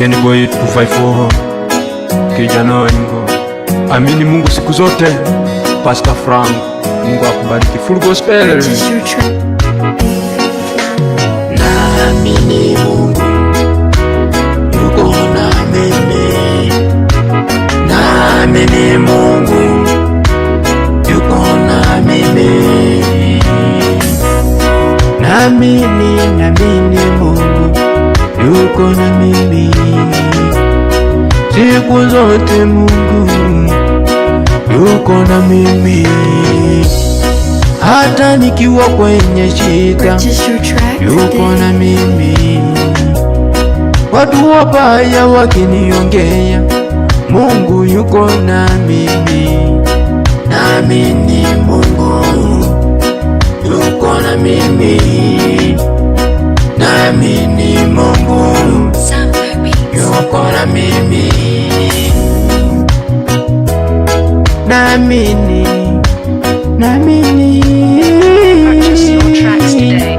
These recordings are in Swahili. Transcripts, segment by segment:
Kenny Boy 254, kijana wengo, amini Mungu siku zote. Pastor Frank, Mungu akubariki. Full Gospel. Purchase your track. Naamini Mungu yuko na mimi, naamini Mungu yuko na mimi, naamini, naamini Mungu yuko na mimi siku zote, Mungu yuko na mimi hata nikiwa kwenye shida Purchase your track yuko today. Na mimi. Watu wabaya wakiniongea, Mungu yuko na mimi. Naamini Mungu yuko na mimi, naamini Mungu yuko na mimi, naamini, naamini Purchase your tracks today.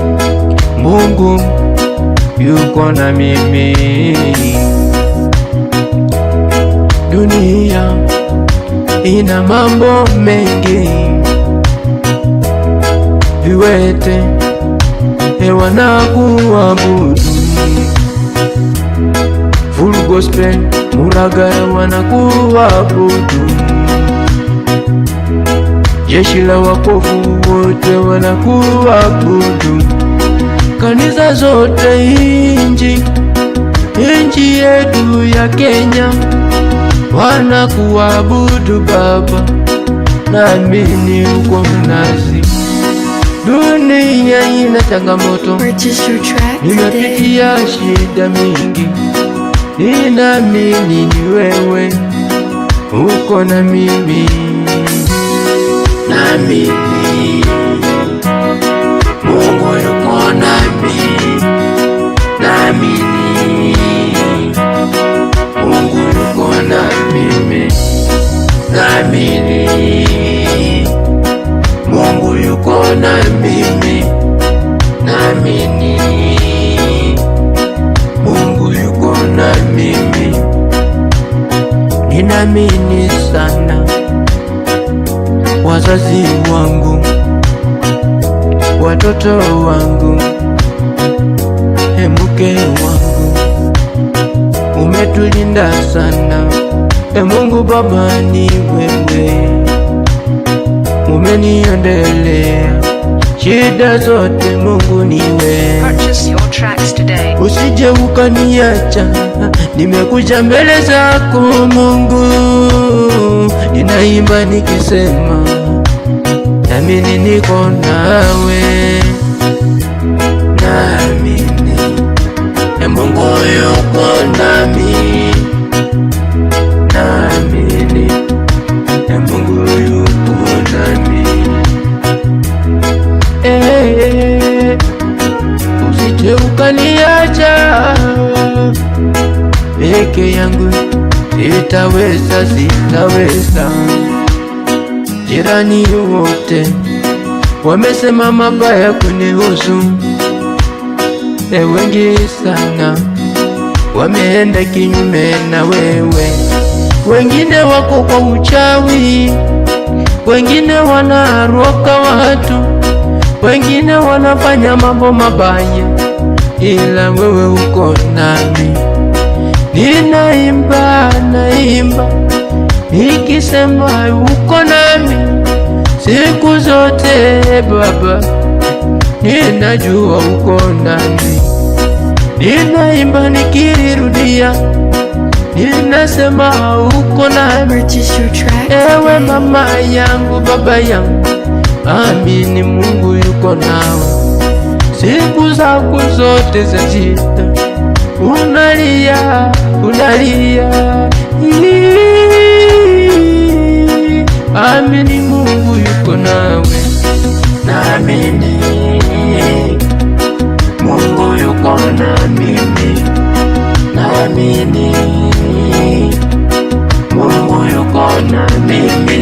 Mungu yuko na mimi. Dunia ina mambo mengi, viwete wanakuabudu, Full Gospel Muragara wanakuabudu, jeshi la wokovu wote wanakuabudu, kanisa zote inchi yetu ya Kenya wanakuabudu Baba, naamini uko nasi. Dunia ina changamoto, Purchase your track today. nimepitia shida mingi, ninaamini ni wewe uko na mimi, naamini Mungu yuko nami, naamini Mungu yuko na mimi, naamini Mungu yuko na mimi, naamini Mungu yuko na mimi, ninaamini sana wazazi wangu, watoto wangu, mke wangu, umetulinda sana. E Mungu Baba, ni wewe umeniondelea shida zote, Mungu ni wewe. Purchase your tracks today. Usije ukaniacha, nimekuja mbele zako Mungu, ninaimba nikisema, naamini niko nawe, naamini e Mungu yuko nami, naamini e Mungu yuko nami, eh, usije ukaniacha peke yangu, sitaweza, sitaweza. Jirani wote wamesema mabaya kunihusu, e, wengi sana wameenda kinyume na wewe, wengine wako kwa uchawi, wengine wanaroka watu, wengine wanafanya mambo mabaya, ila wewe uko nami. Ninaimba, naimba nikisema uko nami siku zote Baba, ninajua uko nami. Ninaimba nikirudia, ninasema uko nami. Purchase your track Ewe today. Mama yangu, baba yangu, amini Mungu yuko nawe siku zako zote za shida, unalia, unalia, Ii, amini Mungu yuko nawe, naamini Mungu yuko na mimi, naamini Mungu yuko na mimi.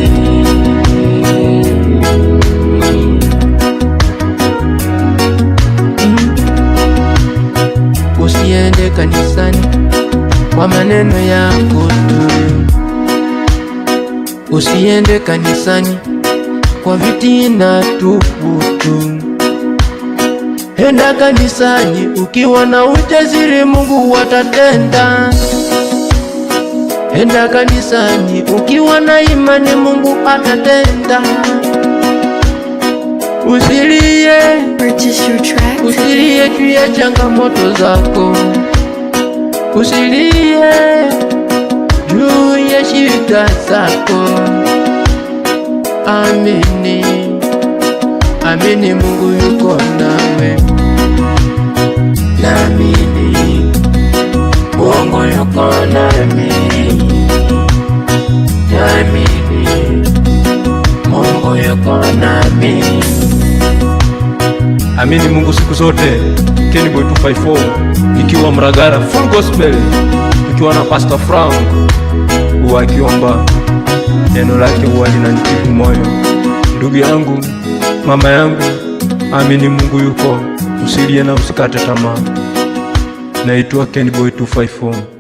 Usiende kanisani. kwa maneno yako tu. Usiende kanisani kwa vitina tupu tu. Enda kanisani ukiwa na ujasiri, Mungu atatenda. Enda kanisani ukiwa na imani, Mungu atatenda. Usilie, Purchase your track today. usilie juu ya changamoto zako, usilie juu ya shida zako. Amini, amini Mungu yuko nawe. Naamini Mungu yuko nami. Naamini Mungu yuko nami. Amini Mungu siku zote. Kenny Boy 254 nikiwa Mragara Full Gospel, tukiwa na Pastor Frank, huwa akiomba neno lake huwa linanitibu moyo. Ndugu yangu, mama yangu, amini Mungu yuko, usilie na usikate tamaa. Naitwa Kenny Boy 254.